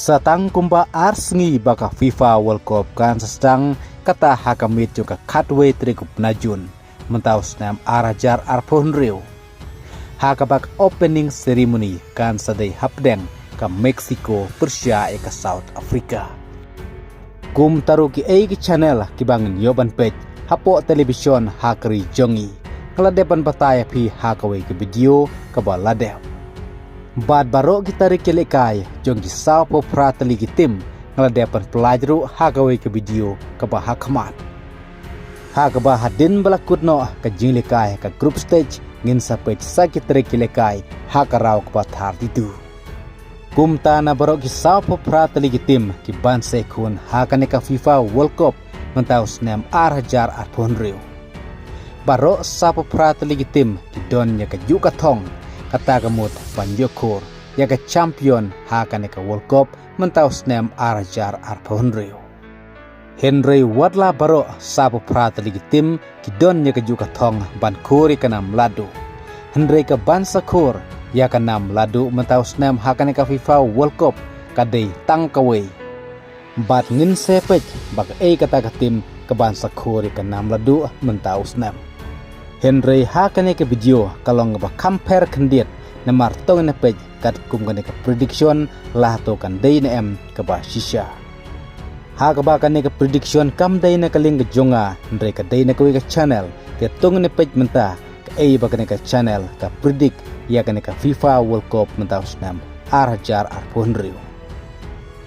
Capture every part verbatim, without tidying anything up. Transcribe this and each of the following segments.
Sa tang kumba ar sngi ba ka FIFA World Cup kan sa sdang, kata ha ka miet jong ka khatwei tarik u bnai Jun mynta u snem ar hajar arphew hynriew. Ha kaba ka opening ceremony kan sa dei hapdeng ka Mexico pyrshah ïa ka South Africa. Kumta ruh kiei ki channel kiba ngin ïoh ban peit hapoh television ha ka ri jong ngi, nga la dep ban batai ïa phi ha kawei ka video kaba la dep. Bad baroh ki tarik ki lehkai jong ki sawphew phra tylli ki tim nga la dep ban pyllait ruh ha kawei ka video kaba ha khmat. Ha kaba hadien ba la kut noh ka jinglehkai ka group stage, ngin sa peit sa ki tarik ki lehkai ha ka round kaba thirty-two. Kumta na baroh ki sawphew phra tylli ki tim ki ban sa ïakhun ha kane ka FIFA World Cup mynta u snem ar hajar arphew hynriew. Baroh sawphew phra tylli ki tim ki don ïa kajuh ka thong, kata ka mut ban ïoh khur ïa ka champion ha kane ka World Cup mynta u snem ar hajar arphew hynriew. Hynrei wat la baroh sawphew phra tylli ki tim ki don ïa kajuh ka thong ban khur ïa ka nam laduh, hynrei ka ban sa khur ïa ka nam laduh mynta u snem ha kane ka FIFA World Cup ka dei tang kawei. Bad ngin sa peit ba kaei kata ka tim ka ban sa khur ïa ka nam laduh mynta u snem. Hynrei ha kane ka video ka long kaba kham pher khyndiat, namar to ngin ïa peit katkum kane ka prediction, la hato kan dei ne em kaba shisha. Ha kaba kane ka prediction kam dei na ka liang ka jong nga, hynrei ka dei na kawei ka channel, te to ngin ïa peit mynta kaei ba kane ka channel ka predict ïa kane ka FIFA World Cup mynta u snem ar hajar arphew hynriew.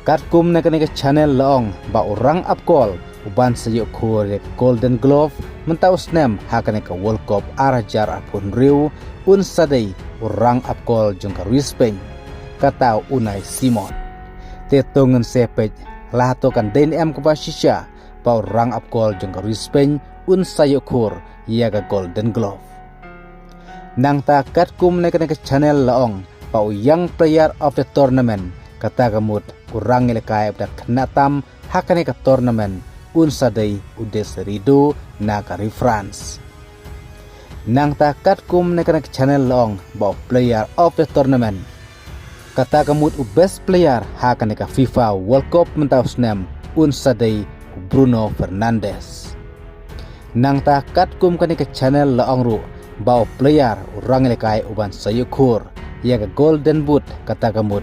Katkum na kane ka channel la ong ba u rang ap kol u ban sa ïoh khur ïa ka Golden Glove mynta u snem ha kane ka World Cup ar hajar arphew hynriew, un sa dei u rang ap kol jong ka ri Spain, kata u Unai Simon. Te to ngin sa peit la hato kan dei ne em kaba shisha ba u rang ap kol jong ka ri Spain un sa ïoh khur ïa ka Golden Glove. Nangta katkum na kane ka channel la ong ba u Young Player of the Tournament, kata ka mut u rang ïalehkai uba da khynnah tam ha kane ka tournament, un sa dei u Desiré Doué na ka ri France. Nangta katkum na kane ka channel la ong ba u Player of the Tournament, kata ka mut u best player ha kane ka FIFA World Cup mynta u snem, un sa dei u Bruno Fernandes. Nangta katkum kane ka channel la ong ruh ba u player, u rang ïalehkai u ban sa ïoh khur ïa ka Golden Boot, kata ka mut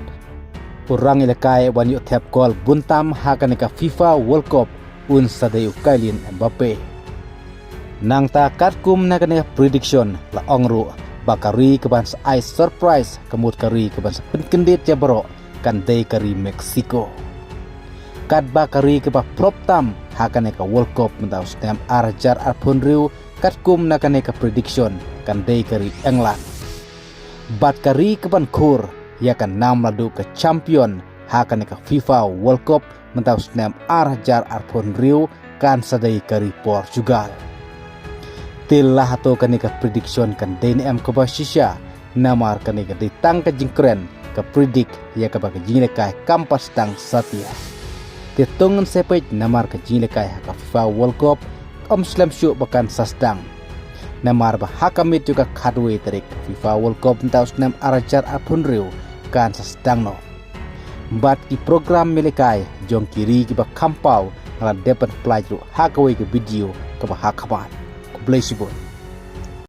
u rang ïalehkai u ban ïoh thep kol bun tam ha kane ka FIFA World Cup, un sa dei u Kylian Mbappe. Nangta katkum na kane ka prediction la ong ruh ba ka ri ka ban sa ai surprise, ka mut ka ri ka ban sa pynkyndit ïa baroh, kan dei ka ri Mexico. Katba ka ri kaba flop tam ha kane ka World Cup mynta u snem ar hajar arphew hynriew, katkum na kane ka prediction kan dei ka ri England. Bad ka ri ka ban khur ïa ka nam laduh, ka champion ha kane ka FIFA World Cup mynta u snem ar hajar arphew hynriew, kan sa dei ka ri Portugal. Te la hato kane ka prediction kan dei ne em kaba shisha, namar kane ka dei tang ka jingkren, ka predict ïa kaba ka jingïalehkai kam pat sdang satia. Te to ngin sa peit, namar ka jingïalehkai ha ka FIFA World Cup kam slem shuh ba kan sa sdang. Namar ba ha ka miet jong ka khatwei tarik ka FIFA World Cup mynta u snem ar hajar arphew hynriew kan sa sdang noh. Bad ki program ïalehkai jong ki ri kiba kham paw nga la dep ban pyllait ruh ha kawei ka video kaba ha khmat. Khublei shibun.